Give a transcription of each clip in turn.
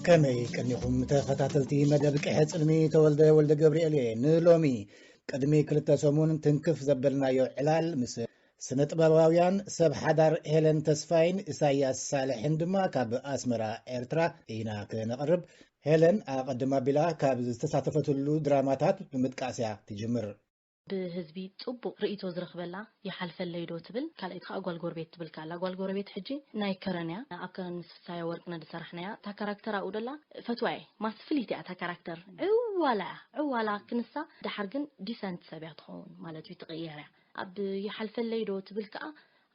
ከመይ ቀኒኹም ተኸታተልቲ መደብ ቅሐ ጽልሚ? ተወልደ ወልደ ገብርኤል እየ። ንሎሚ ቅድሚ ክልተ ሰሙን ትንክፍ ዘበልናዮ ዕላል ምስ ስነ ጥበባውያን ሰብ ሓዳር ሄለን ተስፋይን ኢሳያስ ሳልሕን ድማ ካብ ኣስመራ ኤርትራ ኢና ክነቕርብ። ሄለን ኣቐድም ኣቢላ ካብ ዝተሳተፈትሉ ድራማታት ብምጥቃስ እያ ትጅምር። ብህዝቢ ጽቡቕ ርእይቶ ዝረኽበላ ይሓልፈለይ ዶ ትብል፣ ካልኣይቲ ከኣ ጓል ጎረቤት ትብል ከኣላ። ጓል ጎረቤት ሕጂ ናይ ከረን እያ። ኣብ ከረን ምስ ፍሳዮ ወርቅነ ዝሰራሕናያ እታ ካራክተር ኣብኡ ደላ ፈትዋ እየ። ማስ ፍልይቲ እያ እታ ካራክተር። ዕዋላ እያ፣ ዕዋላ ክንሳ። ደሓር ግን ዲሰንት ሰብ እያ ትኸውን ማለት እዩ፣ ትቕየር እያ። ኣብ ይሓልፈለይ ዶ ትብል ከኣ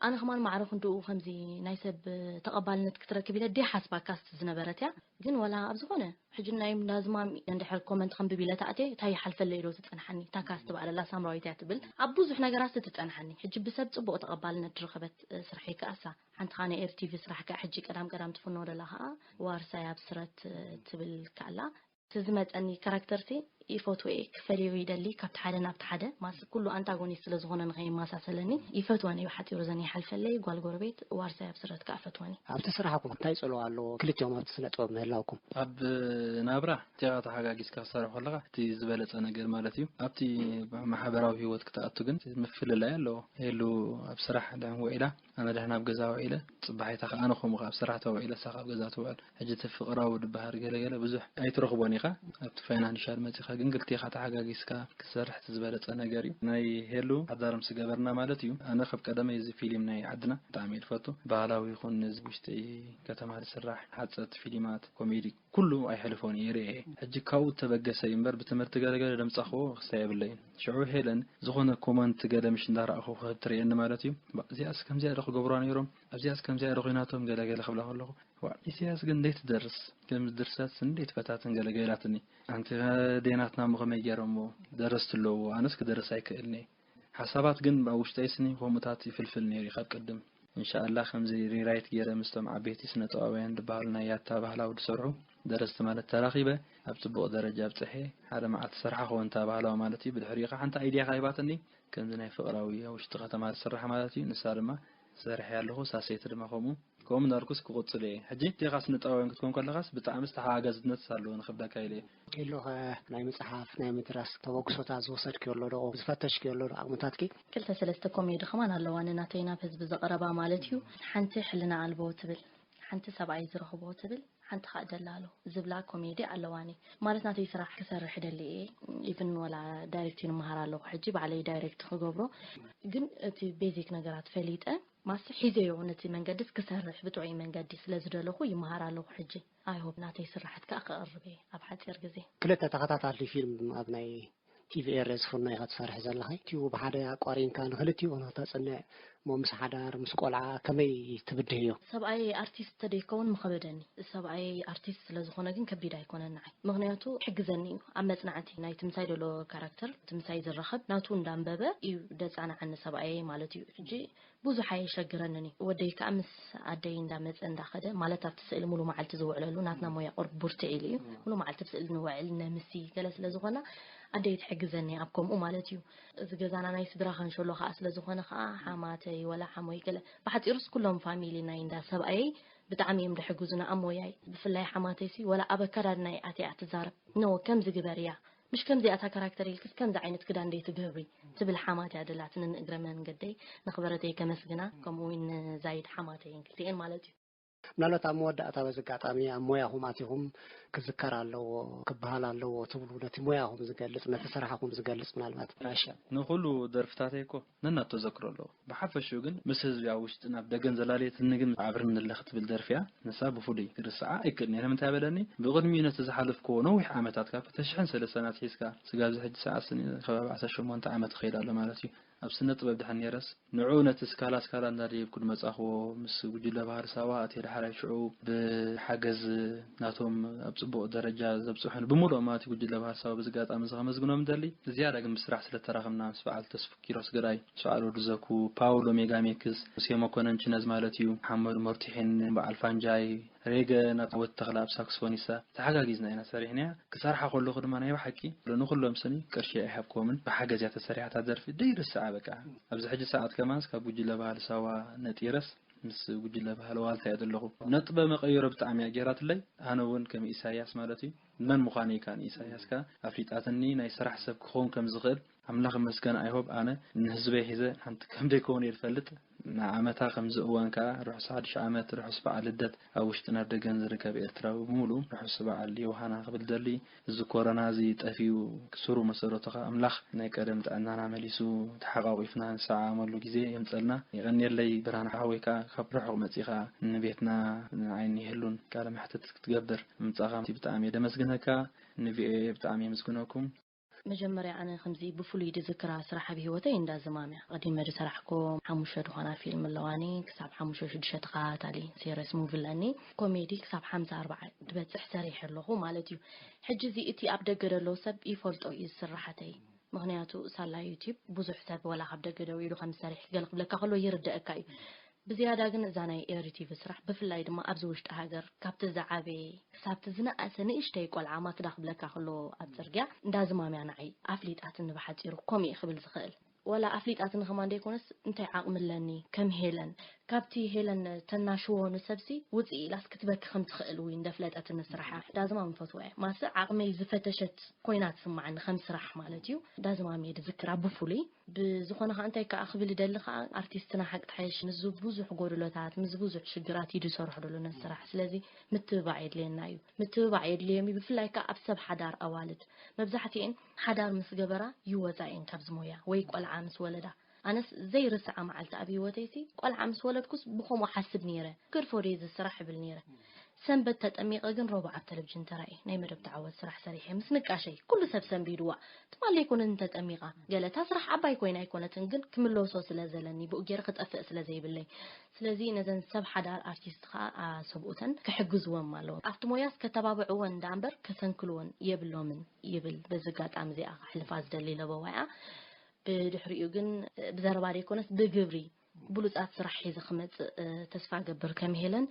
ኣነ ከማን ማዕረ ክንድኡ ከምዚ ናይ ሰብ ተቐባልነት ክትረክብ ኢለ ዲያ ሓስባ ካስት ዝነበረት እያ። ግን ዋላ ኣብ ዝኾነ ሕጂ ናይ ላዝማም እንድሕር ኮመንት ከንብብ ኢለ ተኣትየ እንታይ ይሓልፈለይ ዶ ትጸንሓኒ፣ እታ ካስት በኣለላ ሳምራዊት እያ ትብል ኣብ ብዙሕ ነገራት ትጸንሓኒ። ሕጂ ብሰብ ጽቡቕ ተቐባልነት ዝረኸበት ስርሐይ ከኣሳ ሓንቲ ኻነ ኤር ቲቪ ስራሕ ከኣ ሕጂ ቀዳም ቀዳም ትፍኖ ደላ ከኣ ዋርሳይ ኣብ ስረት ትብል ከኣላ እቲ ዝመጸኒ ካራክተርሲ ይፈትዎ እየ፣ ክፈልዮ ይደሊ ካብቲ ሓደ ናብቲ ሓደ። ማስ ኩሉ ኣንታጎኒስት ስለ ዝኾነ ንኸይመሳሰለኒ ይፈትወን እዩ። ሓጺሩ ዘን ይሓልፈለይ፣ ጓል ጎረቤት፣ ዋርሳይ ኣብ ስረት ከኣ ፈትወን እዩ። ኣብቲ ስራሕኩም እንታይ ጽልዋ ኣለዎ ክልቲኦም ኣብቲ ስነ ጥበብ ምህላውኩም? ኣብ ናብራ እቲኻ ተሓጋጊዝካ ክትሰርሕ ከለኻ እቲ ዝበለጸ ነገር ማለት እዩ። ኣብቲ ማሕበራዊ ህይወት ክትኣቱ ግን ምፍልላይ ኣለዎ። ሄሉ ኣብ ስራሕ ድሕን ውዒላ ኣነ ድሕን ኣብ ገዛ ውዒለ፣ ጽባሒታ ከኣ ኣነ ከምኡ ኣብ ስራሕ ተውዒለ እሳ ኣብ ገዛ ትውዕል። ሕጂ እቲ ፍቕራዊ ድበሃል ገለገለ ብዙሕ ኣይትረኽቦን ኢኻ። ኣብቲ ፋይናንሻል መጺኻ ግን ክልቴኻ ተሓጋጊዝካ ክትሰርሕ እቲ ዝበለጸ ነገር እዩ። ናይ ሄሉ ሓዳር ምስ ገበርና ማለት እዩ። ኣነ ካብ ቀደመይ እዚ ፊልም ናይ ዓድና ብጣዕሚ እየ ዝፈቱ። ባህላዊ ይኹን እዚ ውሽጢ ከተማ ዝስራሕ ሓጸርቲ ፊልማት፣ ኮሜዲ ኩሉ ኣይሕልፎን እየ ይርእየ። ሕጂ ካብኡ እተበገሰ እዩ እምበር ብትምህርቲ ገለገለ ደምጻኽዎ ክሳ የብለይን። ሽዑ ሄለን ዝኾነ ኮመንት ገለ ምሽ እንዳረኣኹ ክህብ ትርእየኒ ማለት እዩ። ባ እዚኣስ ከምዚኣ ዶ ክገብሯ ነይሮም? ኣብዚኣስ ከምዚኣ ዶ ኮይናቶም? ገለገለ ክብላ ከለኹ ዋ ኢሳያስ ግን እንዴት ትደርስ ከም ድርሰት እንዴት ፈታትን ገለገላትኒ። ኣንቲ ደናትና እሞ ከመይ ገይሮሞ ደረስቲ ኣለዎ? ኣነስ ክደርስ ኣይክእልኒ። ሓሳባት ግን ኣብ ውሽጠይ ስኒ ከምኡታት ይፍልፍል ነይሩ ካብ ቅድም። እንሻኣላ ከምዚ ሪራይት ገይረ ምስቶም ዓበይቲ ስነ ጥበባውያን ዝበሃሉ ናይ ያታ ባህላዊ ዝሰርሑ ደረስቲ ማለት ተራኺበ ኣብ ጽቡቕ ደረጃ ኣብጽሐ ሓደ መዓልቲ ሰርሓ ክወንታ ባህላዊ ማለት እዩ። ብድሕሪኡ ከዓ ሓንቲ ኣይድያ ካይባትኒ ከምዚ ናይ ፍቕራዊ ኣብ ውሽጢ ከተማ ዝስራሕ ማለት እዩ። ንሳ ድማ ሰርሐ ኣለኹ ሳሰይቲ ድማ ከምኡ ከምኡ እንዳልኩስ ክቕጽል እየ። ሕጂ ዴኻ ስነ ጥበባውያን ክትኮን ከለኻስ ብጣዕሚ ዝተሓጋገዝነት ኣለዎ ንኽብለካ ኢለ እየ። ኢሉኸ ናይ ምጽሓፍ ናይ ምድራስ ተበግሶታት ዝወሰድክዮ ኣሎ ዶ ዝፈተሽክዮ ኣሎ ዶ ዓቕምታትኪ? ክልተ ሰለስተ ኮሜዲ ከማን ኣለዋ ንናተይ ናብ ህዝቢ ዘቕረባ ማለት እዩ። ሓንቲ ሕልና ኣልቦ ትብል፣ ሓንቲ ሰብኣይ ዝረኽቦ ትብል፣ ሓንቲ ከዓ ደላሎ ዝብላ ኮሜዲ ኣለዋኒ። ማለት ናተይ ስራሕ ክሰርሕ ደሊ እየ። ኢቭን ወላ ዳይሬክቲንግ ይመሃር ኣለኹ ሕጂ ባዕለይ ዳይሬክት ክገብሮ። ግን እቲ ቤዚክ ነገራት ፈሊጠ ማስ ሒዘዮ ነቲ መንገድስ ክሰርሕ ብጥዑይ መንገዲ ስለ ዝደለኹ ይመሃር ኣለኹ ሕጂ። ኣይሆፕ ናተይ ስራሕት ከዓ ክቐርብ እየ ኣብ ሓፂር ግዜ። ክልተ ተኸታታሊ ፊልም ኣብ ናይ ቲቪ ኤረ ዝፍኖ ኢኻ ትሰርሕ ዘለኻ። እቲኡ ብሓደ ኣቋሪንካ ንክልቲኡ ንክተፅንዕ እሞ ምስ ሓዳር ምስ ቆልዓ ከመይ ትብድህዮ? ሰብኣይ ኣርቲስት ተደይከውን ምኸበደኒ። ሰብኣይ ኣርቲስት ስለ ዝኾነ ግን ከቢድ ኣይኮነን ንዓይ። ምኽንያቱ ይሕግዘኒ እዩ ኣብ መፅናዕቲ ናይቲ ምሳይ ዘሎ ካራክተር፣ እቲ ምሳይ ዝራኸብ ናቱ እንዳንበበ እዩ ደፃናዓኒ ሰብኣየይ ማለት እዩ። ሕጂ ብዙሕ ኣየሸግረንን እዩ። ወደይ ከዓ ምስ ኣደይ እንዳመፀ እንዳኸደ ማለት ኣብቲ ስእሊ ሙሉ መዓልቲ ዝውዕለሉ ናትና ሞያ ቁርብ ቡርትዕ ኢሉ እዩ። ሙሉ መዓልቲ ብስእሊ ንውዕል ነምሲ ገለ ስለ ዝኾና ኣደይ ትሕግዘኒ ኣብ ከምኡ ማለት እዩ። እዚ ገዛና ናይ ስድራ ካንሸሎ ከዓ ስለ ዝኾነ ከዓ ሓማተይ ወላ ሓሞይ ገለ ብሓፂሩስ ኩሎም ፋሚሊ ናይ እንዳ ሰብኣየይ ብጣዕሚ እዮም ደሕግዙና ኣብ ሞያይ። ብፍላይ ሓማተይሲ ወላ ኣብ ኣከዳድናይ ኣትያ ትዛረብ ኖ ከምዚ ግበር እያ ምሽ ከምዚ ኣታ ካራክተር ኢልክስ ከምዚ ዓይነት ክዳን ደይ ትገብሪ ትብል ሓማት እያ ደላትኒ ንእግረ መንገደይ ንኽበረተይ ከመስግና ከምኡ እውን ንዛይድ ሓማተይን ክልቲኤን ማለት እዩ። ምናልባት ኣብ መወዳእታ በዚ ኣጋጣሚ ኣብ ሞያኹም ኣቲኹም ክዝከር ኣለዎ ክበሃል ኣለዎ ትብሉ ነቲ ሞያኹም ዝገልጽ ነቲ ስራሕኹም ዝገልጽ ምናልባት ራሻ ንኹሉ ደርፍታተይ እኮ ነናብ ተዘክሮ ኣለዎ። ብሓፈሽኡ ግን ምስ ህዝቢ ኣብ ውሽጥን ኣብ ደገን ዘላለየትኒ ግን ኣብርኒ ኣለኺ ትብል ደርፊ እያ። ንሳ ብፍሉይ ክርስዓ ኣይክእልን እየ። ንምንታይ በለኒ? ብቕድሚኡ ነቲ ዝሓለፍክዎ ነዊሕ ዓመታት ካብ ክልተ ሽሕን ሰለስተን ኣትሒዝካ ስጋብ እዚ ሕጂ ሰዓት ስኒ ከባቢ ዓሰርተ ሸሞንተ ዓመት ይኸይድ ኣሎ ማለት እዩ። ኣብ ስነ ጥበብ ድሓን ነይረስ ንዕኡ ነቲ ስካላ ስካላ እንዳደየብኩ ዝመጻኽዎ ምስ ጉጅለ ባህሊ ሳዋ ኣትየ ዳሕራይ ሽዑ ብሓገዝ ናቶም ኣብ ጽቡቕ ደረጃ ዘብጽሑን ብምሉኦም ማለት እዩ ጉጅለ ባህሊ ሳዋ በዚ ኣጋጣሚ እዚ ከመስግኖም እደሊ። ዝያዳ ግን ብስራሕ ስለ ተራኸብና ምስ በዓል ተስፉ ኪሮስ ገዳይ፣ ሰዓል ወዲ ዘኩ፣ ፓውሎ ሜጋሜክስ፣ ሙሴ መኮነን ችነዝ ማለት እዩ፣ መሓመድ መርቱሒን በዓል ፋንጃይ፣ ሬገ ናብ ወዲ ተኽለ ኣብ ሳክስፎኒሳ ተሓጋጊዝና ኢና ሰሪሕናያ። ክሰርሓ ከለኹ ድማ ናይ ብሓቂ ንኹሎም ስኒ ቅርሺ ኣይሃብክዎምን፣ ብሓገዝ እያ ተሰሪሓ እታ ደርፊ ደይርስዓ በቃ። ኣብዚ ሕጂ ሰዓት ከማንስ ካብ ጉጅለ ባህሊ ሳዋ ነጢረስ ምስ ጉጅለ ባህሊ ዋልታ እየ ዘለኹ። ነጥበ መቐየሮ ብጣዕሚ እያ ገይራትለይ። ኣነ እውን ከም ኢሳያስ ማለት እዩ፣ መን ምዃነይ ከኣ ንኢሳያስ ከኣ ኣፍሊጣትኒ፣ ናይ ስራሕ ሰብ ክኸውን ከም ዝኽእል ኣምላኽ ይመስገን። ኣይሆብ ኣነ ንህዝበይ ሒዘ ሓንቲ ከም ደይከውን እየ ዝፈልጥ። ንዓመታ ከምዚ እዋን ከኣ ርሑስ ሓድሽ ዓመት፣ ርሑስ በዓል ልደት። ኣብ ውሽጥን ኣብ ደገን ዝርከብ ኤርትራዊ ብምሉእ ርሑስ በዓል ዮሃና ክብል ደሊ። እዚ ኮሮና እዚ ጠፊኡ ስሩ መሰረቱ ከኣ ኣምላኽ ናይ ቀደም ጥዕናና መሊሱ ተሓቋቒፍና ንሰዓዓመሉ ግዜ የምጸልና። የቐንየለይ ብርሃን ሓወይ ከኣ ካብ ርሑቕ መጺኻ ንቤትና ንዓይኒ ይህሉን ቃለ መሕትት ክትገብር ምምጻኻ ብጣዕሚ እየ ደመስግነካ። ንቪኦኤ ብጣዕሚ የመስግነኩም። መጀመርያ ኣነ ከምዚ ብፍሉይ ድዝክራ ስራሕ ኣብ ህይወተይ እንዳ ዝማም እያ። ቀዲመ ድሰራሕኮ ሓሙሽተ ድኾና ፊልም ኣለዋኒ፣ ክሳብ ሓሙሽተ ሽዱሽተ ተኸታታሊ ሴሪየስ ሙቪ ኣለኒ። ኮሜዲ ክሳብ ሓምሳ ኣርባዓ ድበጽሕ ሰሪሐ ኣለኹ ማለት እዩ። ሕጂ እዚ እቲ ኣብ ደገ ደሎ ሰብ ይፈልጦ እዩ ስራሓተይ። ምኽንያቱ ሳላ ዩቲዩብ ብዙሕ ሰብ ወላ ካብ ደገ ደው ኢሉ ከም ዝሰርሕ ገለ ክብለካ ከሎ ይርደአካ እዩ። ብዝያዳ ግን እዛ ናይ ኤሪ ቲቪ ስራሕ ብፍላይ ድማ ኣብዚ ውሽጢ ሃገር ካብቲ ዝዓበየ ክሳብቲ ዝነኣሰ ንእሽተይ ቆልዓ ማክዳ ክብለካ ከሎ ኣብ ጽርግያ እንዳ ዝማምያ ንዓይ ኣፍሊጣትኒ ብሓጺሩ ኮሚእ ክብል ዝኽእል። ወላ ኣፍሊጣትኒ ከማን ደይኮነስ እንታይ ዓቕሚ ኣለኒ ከም ሄለን ካብቲ ሄለን ተናሽዎ ንሰብሲ ውጽእ ኢላስ ክትበኪ ከም ትኽእል እውን እንደፍለጠትኒ ስራሓ ዳዝማም ፈትዋ እየ። ማሰ ዓቕመይ ዝፈተሸት ኮይና ትስምዓኒ ከም ስራሕ ማለት እዩ። ዳዝማም እየ ዝዝክራ ብፍሉይ። ብዝኾነ ከኣ እንታይ ከኣ ክብል ይደሊ ከኣ ኣርቲስትና ሓቂ ትሓይሽ ምስዚ ብዙሕ ጎድሎታት ምስዚ ብዙሕ ሽግራት እዩ ዝሰርሖ ዘሎ ነዚ ስራሕ። ስለዚ ምትብባዕ የድልየና እዩ። ምትብባዕ የድልዮም እዩ። ብፍላይ ከኣ ኣብ ሰብ ሓዳር ኣዋልድ መብዛሕትኤን ሓዳር ምስ ገበራ ይወጻ እየን ካብዚ ሞያ ወይ ቆልዓ ምስ ወለዳ። ኣነስ ዘይርስዓ መዓልቲ ኣብ ህይወተይሲ ቆልዓ ምስ ወለድኩስ ብኸምኡ ሓስብ ነይረ። ግድፎ ደይ ዝስራሕ እብል ነይረ። ሰንበት ተጠሚቐ ግን ረቡዕ ኣብ ተለቪዥን ተራእየ ናይ መደብ ተዓወት ስራሕ ሰሪሐ ምስ ንቃሸይ ኩሉ ሰብ ሰንቢድዋ። ትማሊ ኣይኮነትን ተጠሚቓ ገለ እታ ስራሕ ዓባይ ኮይና ኣይኮነትን ግን ክምለሶ ስለ ዘለኒ ብኡ ገይረ ክጠፍእ ስለ ዘይብለይ። ስለዚ ነዘን ሰብ ሓዳር ኣርቲስት ከዓ ሰብኡተን ክሕግዝዎም ኣለዎም። ኣብቲ ሞያስ ከተባብዕወን እንዳ እምበር ከሰንክልወን የብሎምን ይብል። በዚ ኣጋጣሚ እዚኣ ከሕልፋ ዝደሊ ለበዋ እያ። ብድሕሪኡ ግን ብዘረባ ደይኮነስ ብግብሪ ብሉጻት ስራሕ ሒዘ ክመጽእ ተስፋ እገብር ከም ሄለን።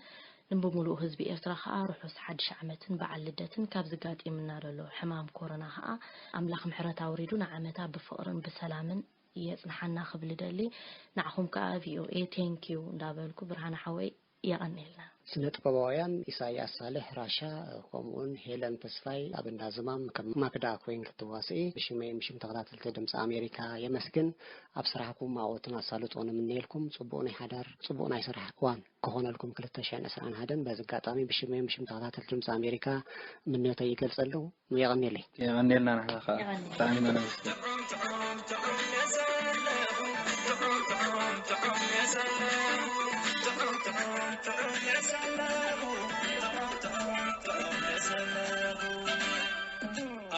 ንብምሉኡ ህዝቢ ኤርትራ ከኣ ርሑስ ሓድሽ ዓመትን በዓል ልደትን ካብ ዝጋጢምና ዘሎ ሕማም ኮሮና ከኣ ኣምላኽ ምሕረት ኣውሪዱ ንዓመታ ብፍቕርን ብሰላምን የጽንሓና ክብል እደሊ። ንዓኹም ከኣ ቪኦኤ ቴንኪዩ እንዳበልኩ ብርሃነ ሓወይ የቐንየልና። ስነ ጥበባውያን ኢሳያስ ሳልሕ ራሻ ከምኡውን ሄለን ተስፋይ ኣብ እንዳ ዝማም ከም ማክዳ ኮይን ክትዋስኢ ብሽመይ ምሽም ተኸታተልቲ ድምፂ ኣሜሪካ የመስግን። ኣብ ስራሕኩም ኣወትን ኣሳልጦ ንምነየልኩም። ጽቡቕ ናይ ሓዳር ጽቡቕ ናይ ስራሕ እዋን ክኾነልኩም ክልተ ሽሕን ዕስራን ሓደን። በዚ ኣጋጣሚ ብሽመይ ምሽም ተኸታተልቲ ድምፂ ኣሜሪካ ምንዮተይ ይገልጸሉ። የቐንየለይ። የቐንየልና ንሕና ከኣ። የቐንየልና። ብጣዕሚ ኢና ነመስግን።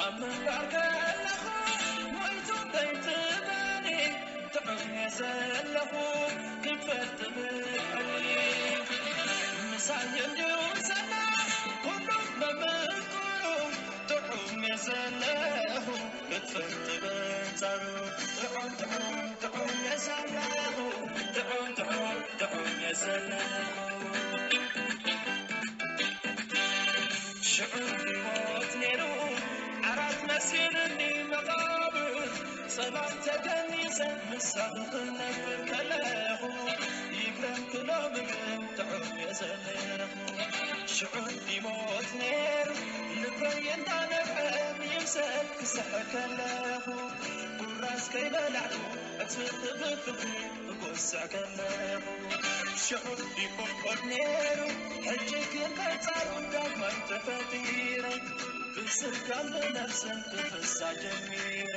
ኣብ ምንባር ከለኹ ሞይቱ ከይትበሊ ጥዑም እየ ዘለኹ ክፈል ትብል ምሳይ እንድዩ ዘላ ኩሉ መምክሩ ጥዑም እየ ዘለኹ ክትፈል ትብል ጻሩ ጥዑም ጥዑም ጥዑም እየ ዘለኹ ጥዑም ጥዑም ጥዑም እየ ዘለኹ ሽዑ ይሞት ነይሩ ዓራት መሲሉኒ መቓብር ጸሎት ተገኒዘ ምሳኹ ክነብር ከለኹ ይግረም ክሎ ምግብ ጥዑም እየ ዘለኹ ሽዑ ይሞት ነይሩ ልበይ እንዳነብዐ ይምሰል ክስሕር ከለኹ ቁራስ ከይበላዕኩ ዕፅፍቲ ብፍቕሪ እጎስዕ ከለኹ ሽዑ ይቆቆድ ነይሩ ሕጂ ግን ከንጻሩ ዳግማይ ተፈጢረ ብስጋን ብነፍስን ክፍሳ ጀሚረ